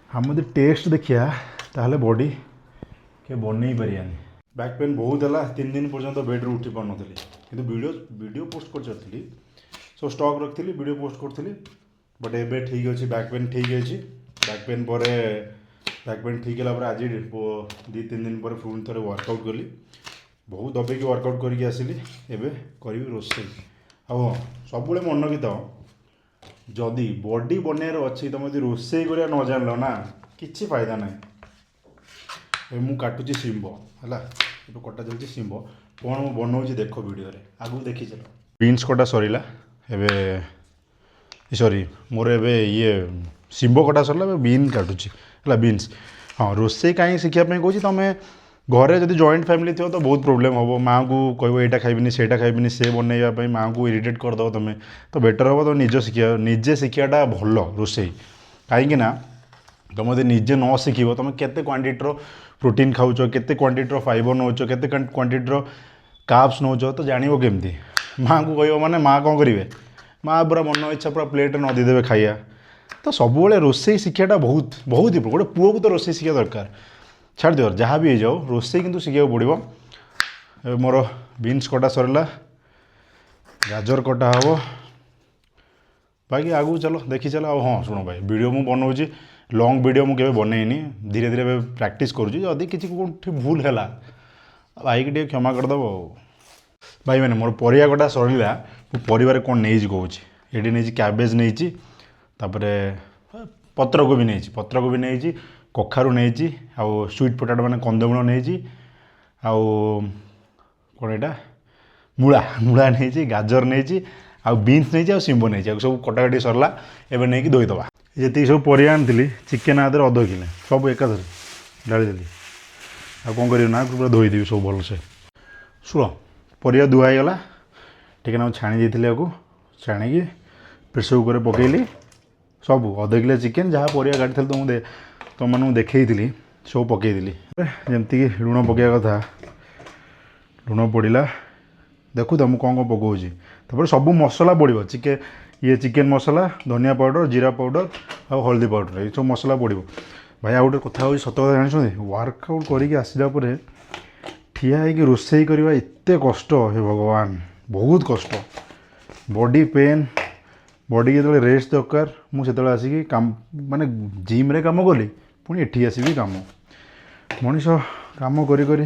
ଆମେ ଯଦି ଟେଷ୍ଟ ଦେଖିବା, ତାହେଲେ ବଡି କେବେ ବନେଇ ପାରିବାନି। ବ୍ୟାକ୍ ପେନ୍ ବହୁତ ହେଲା, 3 ଦିନ ପର୍ଯ୍ୟନ୍ତ ବେଡ଼୍ରୁ ଉଠି ପାରୁନଥିଲି। କିନ୍ତୁ ଭିଡ଼ିଓ ଭିଡ଼ିଓ ପୋଷ୍ଟ କରିଚାଲିଥିଲି, ସବୁ ଷ୍ଟକ୍ ରଖିଥିଲି, ଭିଡ଼ିଓ ପୋଷ୍ଟ କରୁଥିଲି। ବଟ୍ ଏବେ ଠିକ୍ ଅଛି, ବ୍ୟାକ୍ ପେନ୍ ଠିକ୍ ଅଛି। ବ୍ୟାକ୍ ପେନ୍ ଠିକ୍ ହେଲା ପରେ ଆଜି 2-3 ଦିନ ପରେ ପୁଣି ଥରେ ୱାର୍କଆଉଟ୍ କଲି। ବହୁତ ଦବେଇକି ୱାର୍କଆଉଟ୍ କରିକି ଆସିଲି। ଏବେ କରିବି ରୋଷେଇ। ଆଉ ହଁ, ସବୁବେଳେ ମନେ ରଖିଥାଅ, ଯଦି ବଡି ବନେଇବାର ଅଛି, ତୁମେ ଯଦି ରୋଷେଇ କରିବା ନ ଜାଣିଲ ନା, କିଛି ଫାଇଦା ନାହିଁ। ଏବେ ମୁଁ କାଟୁଛି ଶିମ୍ବ, ହେଲା। ଏବେ କଟା ଚାଲିଛି ଶିମ୍ବ। କ'ଣ ମୁଁ ବନଉଛି ଦେଖ ଭିଡ଼ିଓରେ, ଆଗକୁ ଦେଖି ଚାଲ। ବିନ୍ସ କଟା ସରିଲା ଏବେ, ସରି, ମୋର ଏବେ ଇଏ ଶିମ୍ବ କଟା ସରିଲା, ଏବେ ବିନ୍ କାଟୁଛି, ହେଲା, ବିନ୍ସ। ହଁ, ରୋଷେଇ କାହିଁକି ଶିଖିବା ପାଇଁ କହୁଛି? ତୁମେ ଘରେ ଯଦି ଜଏଣ୍ଟ ଫ୍ୟାମିଲି ଥିବ ତ ବହୁତ ପ୍ରୋବ୍ଲେମ୍ ହେବ। ମାଆଙ୍କୁ କହିବ ଏଇଟା ଖାଇବିନି, ସେଇଟା ଖାଇବିନି, ସେ ବନେଇବା ପାଇଁ ମାଆଙ୍କୁ ଇରିଟେଟ୍ କରିଦେବ ତୁମେ। ତ ବେଟର୍ ହେବ ତୁମେ ନିଜ ଶିଖିବା, ନିଜେ ଶିଖିବାଟା ଭଲ ରୋଷେଇ। କାହିଁକି ନା ତୁମେ ଯଦି ନିଜେ ନ ଶିଖିବ, ତୁମେ କେତେ କ୍ୱାଣ୍ଟିଟିର ପ୍ରୋଟିନ୍ ଖାଉଛ, କେତେ କ୍ୱାଣ୍ଟିଟିର ଫାଇବର୍ ନେଉଛ, କେତେ କ୍ୱାଣ୍ଟିଟିର କାର୍ବସ୍ ନେଉଛ, ତ ଜାଣିବ କେମିତି? ମାଆଙ୍କୁ କହିବ ମାନେ ମାଆ କ'ଣ କରିବେ? ମାଆ ପୁରା ମନ ଇଚ୍ଛା ପୁରା ପ୍ଲେଟ୍ରେ ନଦି ଦେବେ ଖାଇବା। ତ ସବୁବେଳେ ରୋଷେଇ ଶିଖିବାଟା ବହୁତ ବହୁତ important। ଗୋଟେ ପୁଅକୁ ତ ରୋଷେଇ ଶିଖିବା ଦରକାର। ଛାଡ଼ି ଦିଅ, ଯାହା ବି ହେଇଯାଉ, ରୋଷେଇ କିନ୍ତୁ ଶିଖିବାକୁ ପଡ଼ିବ। ଏବେ ମୋର ବିନ୍ସ କଟା ସରିଲା, ଗାଜର କଟା ହେବ। ବାକି ଆଗକୁ ଚାଲ, ଦେଖି ଚାଲ। ଆଉ ହଁ, ଶୁଣ ଭାଇ, ଭିଡ଼ିଓ ମୁଁ ବନଉଛି, ଲଙ୍ଗ୍ ଭିଡ଼ିଓ ମୁଁ କେବେ ବନେଇନି। ଧୀରେ ଧୀରେ ଏବେ ପ୍ରାକ୍ଟିସ୍ କରୁଛି। ଯଦି କିଛି କେଉଁଠି ଭୁଲ ହେଲା, ଭାଇକି ଟିକେ କ୍ଷମା କରିଦେବ। ଆଉ ଭାଇମାନେ, ମୋର ପରିବା କଟା ସରିଲା। ମୁଁ ପରିବାରେ କ'ଣ ନେଇଛି କହୁଛି। ଏଠି ନେଇଛି, କ୍ୟାବେଜ୍ ନେଇଛି, ତାପରେ ପତ୍ରକୋବି ନେଇଛି, ପତ୍ରକୋବି ନେଇଛି, କଖାରୁ ନେଇଛି, ଆଉ ସୁଇଟ୍ ପଟାଟୋ ମାନେ କନ୍ଦମୂଳ ନେଇଛି, ଆଉ କ'ଣ ଏଇଟା, ମୂଳା, ମୂଳା ନେଇଛି, ଗାଜର ନେଇଛି, ଆଉ ବିନ୍ସ ନେଇଛି, ଆଉ ଶିମ୍ବ ନେଇଛି। ଆଉ ସବୁ କଟାକଟି ସରିଲା, ଏବେ ନେଇକି ଧୋଇଦେବା। ଯେତିକି ସବୁ ପରିବା ଆଣିଥିଲି, ଚିକେନ୍ ଆଦେହରେ ଅଧ କିଲେ, ସବୁ ଏକାଥରେ ଢାଳିଦେଲି। ଆଉ କ'ଣ କରିବି ନା, ପୁରା ଧୋଇଦେବି ସବୁ ଭଲସେ। ଶୁଣ, ପରିବା ଧୁଆ ହେଇଗଲା। ଟିକେ ନାକୁ ଛାଣି ଦେଇଥିଲି। ଆକୁ ଛାଣିକି ପ୍ରେସର୍ କୁକର୍ରେ ପକେଇଲି ସବୁ। ଅଧ କିଲୋ ଚିକେନ୍, ଯାହା ପରିବା କାଟିଥିଲି ତୁମକୁ ତୁମମାନଙ୍କୁ ଦେଖେଇଥିଲି, ସବୁ ପକେଇଦେଲି। ଯେମିତିକି ଲୁଣ ପକେଇବା କଥା, ଲୁଣ ପଡ଼ିଲା। ଦେଖୁ ତ ମୁଁ କ'ଣ କ'ଣ ପକାଉଛି। ତାପରେ ସବୁ ମସଲା ପଡ଼ିବ, ଚିକେନ୍ ଇଏ ଚିକେନ୍ ମସଲା, ଧନିଆ ପାଉଡ଼ର, ଜିରା ପାଉଡ଼ର ଆଉ ହଳଦୀ ପାଉଡ଼ର, ଏସବୁ ମସଲା ପଡ଼ିବ। ଭାଇ, ଆଉ ଗୋଟେ କଥା ହେଉଛି, ସତ କଥା ଜାଣିଛନ୍ତି, ୱାର୍କଆଉଟ୍ କରିକି ଆସିଲା ପରେ ଠିଆ ହେଇକି ରୋଷେଇ କରିବା ଏତେ କଷ୍ଟ, ହେ ଭଗବାନ, ବହୁତ କଷ୍ଟ। ବଡି ପେନ୍, ବଡି ଯେତେବେଳେ ରେଷ୍ଟ ଦରକାର, ମୁଁ ସେତେବେଳେ ଆସିକି କାମ, ମାନେ ଜିମ୍ରେ କାମ କଲି, ପୁଣି ଏଠି ଆସିବି କାମ। ମଣିଷ କାମ କରି କରି,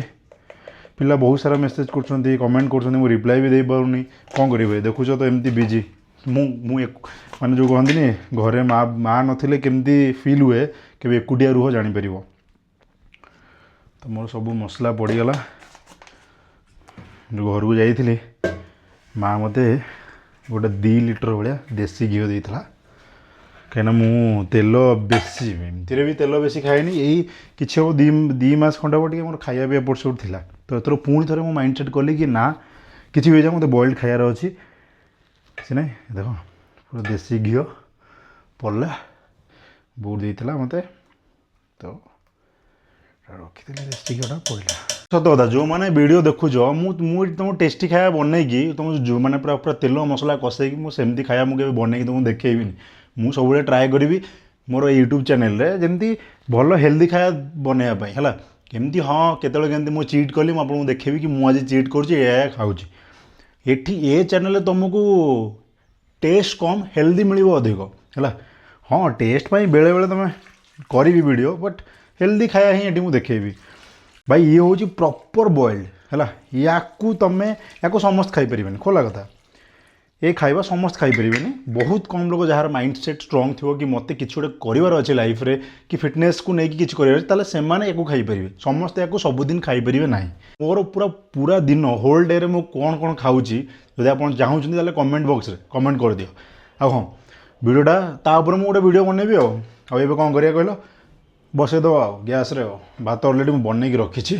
ପିଲା ବହୁତ ସାରା ମେସେଜ୍ କରୁଛନ୍ତି, କମେଣ୍ଟ କରୁଛନ୍ତି, ମୁଁ ରିପ୍ଲାଏ ବି ଦେଇପାରୁନି। କ'ଣ କରିବେ? ଦେଖୁଛ ତ ଏମିତି ବିଜି ମୁଁ। ମୁଁ ମାନେ ଯେଉଁ କହନ୍ତିନି, ଘରେ ମା ମା ନଥିଲେ କେମିତି ଫିଲ୍ ହୁଏ, କେବେ ଏକୁଟିଆ ରୁହ, ଜାଣିପାରିବ। ତ ମୋର ସବୁ ମସଲା ପଡ଼ିଗଲା। ଯେଉଁ ଘରକୁ ଯାଇଥିଲି, ମା ମୋତେ ଗୋଟେ 2 ଲିଟର ଭଳିଆ ଦେଶୀ ଘିଅ ଦେଇଥିଲା, କାହିଁକିନା ମୁଁ ତେଲ ବେଶୀ, ଏମିତିରେ ବି ତେଲ ବେଶୀ ଖାଏନି। ଏଇ କିଛି ହେବ, 2 ମାସ ଖଣ୍ଡେ ହେବ ଟିକେ ମୋର ଖାଇବା ପିଇବା ଏପଟ ସେପଟ ଥିଲା। ତ ଏଥର ପୁଣି ଥରେ ମୁଁ ମାଇଣ୍ଡ ସେଟ୍ କଲି କି ନା, କିଛି ବି ହେଇଯାଉ, ମୋତେ ବଏଲ୍ଡ ଖାଇବାର ଅଛି। କିଛି ନାହିଁ, ଦେଖ, ପୁରା ଦେଶୀ ଘିଅ ପଡ଼ିଲା। ବୋଉ ଦେଇଥିଲା ମୋତେ, ତ ରଖିଥିଲି। ଦେଶୀ ଘିଅଟା ପଡ଼ିଲା। ସତ କଥା, ଯେଉଁମାନେ ଭିଡ଼ିଓ ଦେଖୁଛ, ମୁଁ ମୁଁ ଏଠି ତୁମ ଟେଷ୍ଟି ଖାଇବା ବନେଇକି ତୁମ ଯେଉଁମାନେ ପୁରା ପୁରା ତେଲ ମସଲା କଷେଇକି, ମୁଁ ସେମିତି ଖାଇବା ମୁଁ କେବେ ବନେଇକି ତୁମକୁ ଦେଖେଇବିନି। ମୁଁ ସବୁବେଳେ ଟ୍ରାଏ କରିବି ମୋର ୟୁଟ୍ୟୁବ୍ ଚ୍ୟାନେଲରେ ଯେମିତି ଭଲ ହେଲ୍ଦି ଖାଇବା ବନେଇବା ପାଇଁ, ହେଲା। କେମିତି, ହଁ, କେତେବେଳେ କେମିତି ମୁଁ ଚିଟ୍ କଲି, ମୁଁ ଆପଣଙ୍କୁ ଦେଖେଇବି କି ମୁଁ ଆଜି ଚିଟ୍ କରୁଛି, ଏଇଆ ଏଇଆ ଖାଉଛି। ଏଠି ଏ ଚ୍ୟାନେଲରେ ତୁମକୁ ଟେଷ୍ଟ କମ୍, ହେଲ୍ଦି ମିଳିବ ଅଧିକ, ହେଲା। ହଁ, ଟେଷ୍ଟ ପାଇଁ ବେଳେବେଳେ ତୁମେ କରିବି ଭିଡ଼ିଓ, ବଟ୍ ହେଲ୍ଦି ଖାଇବା ହିଁ ଏଠି ମୁଁ ଦେଖେଇବି। ଭାଇ, ଇଏ ହେଉଛି ପ୍ରପର୍ ବଏଲ୍ଡ, ହେଲା। ୟାକୁ ତୁମେ, ୟାକୁ ସମସ୍ତେ ଖାଇପାରିବେନି। ଖୋଲା କଥା, ଏ ଖାଇବା ସମସ୍ତେ ଖାଇପାରିବେନି। ବହୁତ କମ୍ ଲୋକ, ଯାହାର ମାଇଣ୍ଡ ସେଟ୍ ଷ୍ଟ୍ରଙ୍ଗ ଥିବ କି ମୋତେ କିଛି ଗୋଟେ କରିବାର ଅଛି ଲାଇଫ୍ରେ କି ଫିଟନେସ୍କୁ ନେଇକି କିଛି କରିବାର ଅଛି, ତାହେଲେ ସେମାନେ ୟାକୁ ଖାଇପାରିବେ। ସମସ୍ତେ ୟାକୁ ସବୁଦିନ ଖାଇପାରିବେ ନାହିଁ। ମୋର ପୁରା ପୁରା ଦିନ, ହୋଲ୍ ଡେରେ ମୁଁ କ'ଣ କ'ଣ ଖାଉଛି, ଯଦି ଆପଣ ଚାହୁଁଛନ୍ତି, ତାହେଲେ କମେଣ୍ଟ ବକ୍ସରେ କମେଣ୍ଟ କରିଦିଅ। ଆଉ ହଁ, ଭିଡ଼ିଓଟା ତା ଉପରେ ମୁଁ ଗୋଟେ ଭିଡ଼ିଓ ବନେଇବି। ଆଉ ଆଉ ଏବେ କ'ଣ କରିବା କହିଲ? ବସେଇଦେବା ଆଉ ଗ୍ୟାସ୍ରେ। ଆଉ ଭାତ ଅଲରେଡ଼ି ମୁଁ ବନେଇକି ରଖିଛି।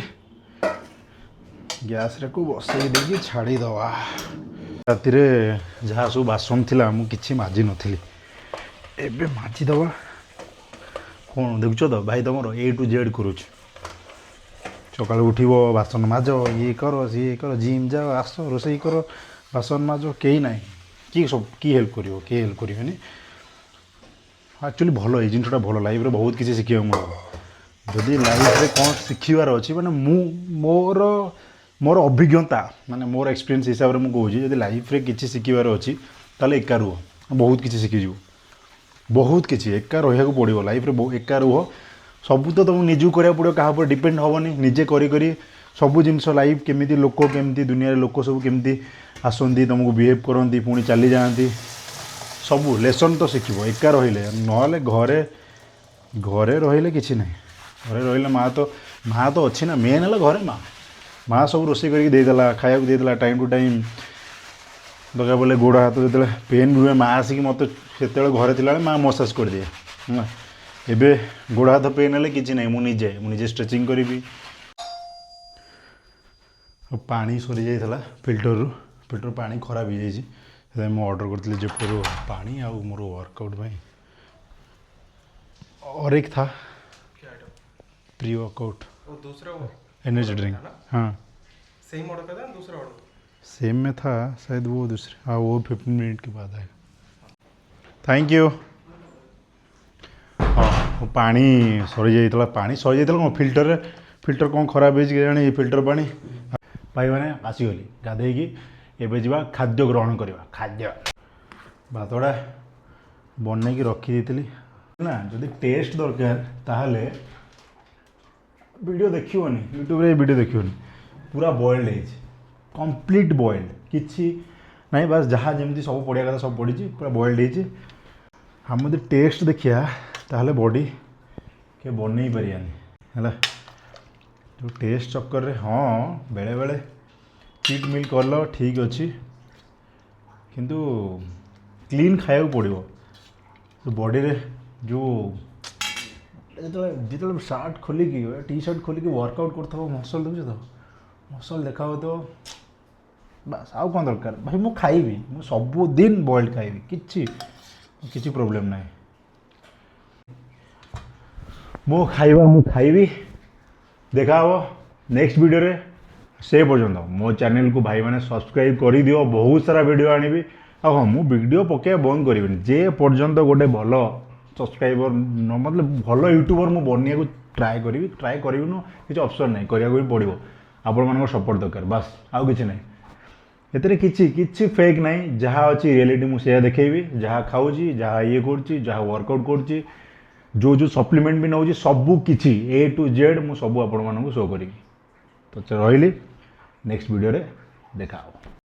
ଗ୍ୟାସ୍ରେ ବସେଇ ଦେଇକି ଛାଡ଼ିଦେବା। ରାତିରେ ଯାହା ସବୁ ବାସନ ଥିଲା, ମୁଁ କିଛି ମାଜି ନଥିଲି, ଏବେ ମାଜିଦେବା। କ'ଣ ଦେଖୁଛ ତ ଭାଇ, ତମର ଏ ଟୁ ଜେଡ଼୍ କରୁଛି। ସକାଳୁ ଉଠିବ, ବାସନ ମାଜ, ଇଏ କର, ସିଏ କର, ଜିମ୍ ଯାଅ, ଆସ, ରୋଷେଇ କର, ବାସନ ମାଜ। କେହି ନାହିଁ। କିଏ ସବୁ, କିଏ ହେଲ୍ପ କରିବ? କିଏ ହେଲ୍ପ କରିବେନି। ଆକ୍ଚୁଆଲି ଭଲ, ଏଇ ଜିନିଷଟା ଭଲ। ଲାଇଫ୍ରେ ବହୁତ କିଛି ଶିଖିବାକୁ ମିଳିବ। ଯଦି ଲାଇଫ୍ରେ କ'ଣ ଶିଖିବାର ଅଛି, ମାନେ ମୁଁ ମୋର ମୋର ଅଭିଜ୍ଞତା, ମାନେ ମୋର ଏକ୍ସପିରିଏନ୍ସ ହିସାବରେ ମୁଁ କହୁଛି, ଯଦି ଲାଇଫ୍ରେ କିଛି ଶିଖିବାର ଅଛି ତାହେଲେ ଏକା ରୁହ, ବହୁତ କିଛି ଶିଖିଯିବ। ବହୁତ କିଛି ଏକା ରହିବାକୁ ପଡ଼ିବ ଲାଇଫ୍ରେ। ଏକା ରୁହ, ସବୁ ତ ତୁମକୁ ନିଜକୁ କରିବାକୁ ପଡ଼ିବ, କାହା ଉପରେ ଡିପେଣ୍ଡ ହେବନି। ନିଜେ କରି କରି ସବୁ ଜିନିଷ, ଲାଇଫ୍ କେମିତି, ଲୋକ କେମିତି, ଦୁନିଆରେ ଲୋକ ସବୁ କେମିତି ଆସନ୍ତି, ତୁମକୁ ବିହେଭ୍ କରନ୍ତି, ପୁଣି ଚାଲିଯାଆନ୍ତି, ସବୁ ଲେସନ୍ ତ ଶିଖିବ ଏକା ରହିଲେ। ନହେଲେ ଘରେ ଘରେ ରହିଲେ କିଛି ନାହିଁ। ଘରେ ରହିଲେ ମା ତ ଅଛି ନା। ମେନ୍ ହେଲା ଘରେ ମା। ମା ସବୁ ରୋଷେଇ କରିକି ଦେଇଦେଲା, ଖାଇବାକୁ ଦେଇଦେଲା ଟାଇମ୍ ଟୁ ଟାଇମ୍। ଦରକାର ପଡ଼ିଲେ ଗୋଡ଼ ହାତ ଯେତେବେଳେ ପେନ୍ ବି ହୁଏ, ମା ଆସିକି ମୋତେ, ସେତେବେଳେ ଘରେ ଥିଲାବେଳେ ମା ମସାଜ କରିଦିଏ, ହେଲା। ଏବେ ଗୋଡ଼ ହାତ ପେନ୍ ହେଲେ କିଛି ନାହିଁ, ମୁଁ ନିଜେ ଷ୍ଟ୍ରେଚିଂ କରିବି। ଆଉ ପାଣି ସରିଯାଇଥିଲା ଫିଲ୍ଟରରୁ, ଫିଲ୍ଟର ପାଣି ଖରାପ ହେଇଯାଇଛି। ସେଥିପାଇଁ ମୁଁ ଅର୍ଡ଼ର କରିଥିଲି ଜେପ୍ଟୋରୁ ପାଣି। ଆଉ ମୋର ୱାର୍କଆଉଟ୍ ପାଇଁ और एक था। क्या आइटम? Pre workout. वो दूसरा वो एनर्जी ड्रिंक, हाँ। सेम ऑर्डर का था ना, दूसरा ऑर्डर? सेम में था शायद वो दूसरे, हाँ, वो 15 मिनट के बाद आएगा। Thank you. ହଁ, ପାଣି ସରିଯାଇଥିଲା। ପାଣି ସରିଯାଇଥିଲା କ'ଣ, ଫିଲ୍ଟରରେ, ଫିଲ୍ଟର କ'ଣ ଖରାପ ହେଇଛି କେଜାଣି ଫିଲ୍ଟର ପାଣି। ଭାଇମାନେ, ଆସିଗଲି ଗାଧେଇକି। ଏବେ ଯିବା ଖାଦ୍ୟ ଗ୍ରହଣ କରିବା। ଖାଦ୍ୟ ଭାତଟା ବନେଇକି ରଖିଦେଇଥିଲି ନା। ଯଦି ଟେଷ୍ଟ ଦରକାର ତାହେଲେ ଭିଡ଼ିଓ ଦେଖିବନି, ୟୁଟ୍ୟୁବରେ ଭିଡ଼ିଓ ଦେଖିବନି। ପୁରା ବଏଲ୍ଡ ହେଇଛି, କମ୍ପ୍ଲିଟ୍ ବଏଲ୍ଡ, କିଛି ନାହିଁ। ବାସ୍ ଯାହା ଯେମିତି ସବୁ ପଡ଼ିବା କଥା ସବୁ ପଡ଼ିଛି, ପୁରା ବଏଲ୍ଡ ହେଇଛି। ଆମେ ଯଦି ଟେଷ୍ଟ ଦେଖିବା ତାହେଲେ ବଡ଼ି କେବେ ବନେଇ ପାରିବାନି, ହେଲା। ଯେଉଁ ଟେଷ୍ଟ ଚକ୍କରରେ, ହଁ, ବେଳେବେଳେ ଚିଟ୍ ମିଲ୍ କଲ ଠିକ୍ ଅଛି, କିନ୍ତୁ କ୍ଲିନ୍ ଖାଇବାକୁ ପଡ଼ିବ। ବଡ଼ିରେ ଯେଉଁ ଯେତେବେଳେ ଯେତେବେଳେ ସାର୍ଟ ଖୋଲିକି, ଟି ସାର୍ଟ ଖୋଲିକି ୱାର୍କଆଉଟ୍ କରୁଥିବ, ମସଲ୍ ଦେଖୁଛ ତ, ମସଲ୍ ଦେଖାଯାଉଥିବ, ବାସ୍, ଆଉ କ'ଣ ଦରକାର ଭାଇ? ମୁଁ ଖାଇବି, ମୁଁ ସବୁଦିନ ବଏଲ୍ଡ ଖାଇବି, କିଛି କିଛି ପ୍ରୋବ୍ଲେମ୍ ନାହିଁ। ମୋ ଖାଇବା ମୁଁ ଖାଇବି। ଦେଖା ହେବ ନେକ୍ସଟ ଭିଡ଼ିଓରେ। ସେ ପର୍ଯ୍ୟନ୍ତ ମୋ ଚ୍ୟାନେଲକୁ ଭାଇମାନେ ସବସ୍କ୍ରାଇବ୍ କରିଦିଅ। ବହୁତ ସାରା ଭିଡ଼ିଓ ଆଣିବି। ଆଉ ହଁ, ମୁଁ ଭିଡ଼ିଓ ପକାଇବା ବନ୍ଦ କରିବିନି ଯେ ପର୍ଯ୍ୟନ୍ତ ଗୋଟେ ଭଲ ସବସ୍କ୍ରାଇବର ନ, ମତଲବ ଭଲ ୟୁଟ୍ୟୁବର ମୁଁ ବନିବାକୁ ଟ୍ରାଏ କରିବି। ଟ୍ରାଏ କରିବି ନୁହଁ, କିଛି ଅପସନ୍ ନାହିଁ, କରିବାକୁ ହିଁ ପଡ଼ିବ। ଆପଣମାନଙ୍କ ସପୋର୍ଟ ଦରକାର, ବାସ୍, ଆଉ କିଛି ନାହିଁ। ଏଥିରେ କିଛି କିଛି ଫେକ୍ ନାହିଁ। ଯାହା ଅଛି ରିଆଲିଟି ମୁଁ ସେଇଆ ଦେଖେଇବି। ଯାହା ଖାଉଛି, ଯାହା ଇଏ କରୁଛି, ଯାହା ୱାର୍କଆଉଟ୍ କରୁଛି, ଯେଉଁ ଯେଉଁ ସପ୍ଲିମେଣ୍ଟ ବି ନେଉଛି, ସବୁ କିଛି ଏ ଟୁ ଜେଡ଼୍ ମୁଁ ସବୁ ଆପଣମାନଙ୍କୁ ଶୋ କରିବି। ତ ରହିଲି, ନେକ୍ସଟ ଭିଡ଼ିଓରେ ଦେଖା ହେବ।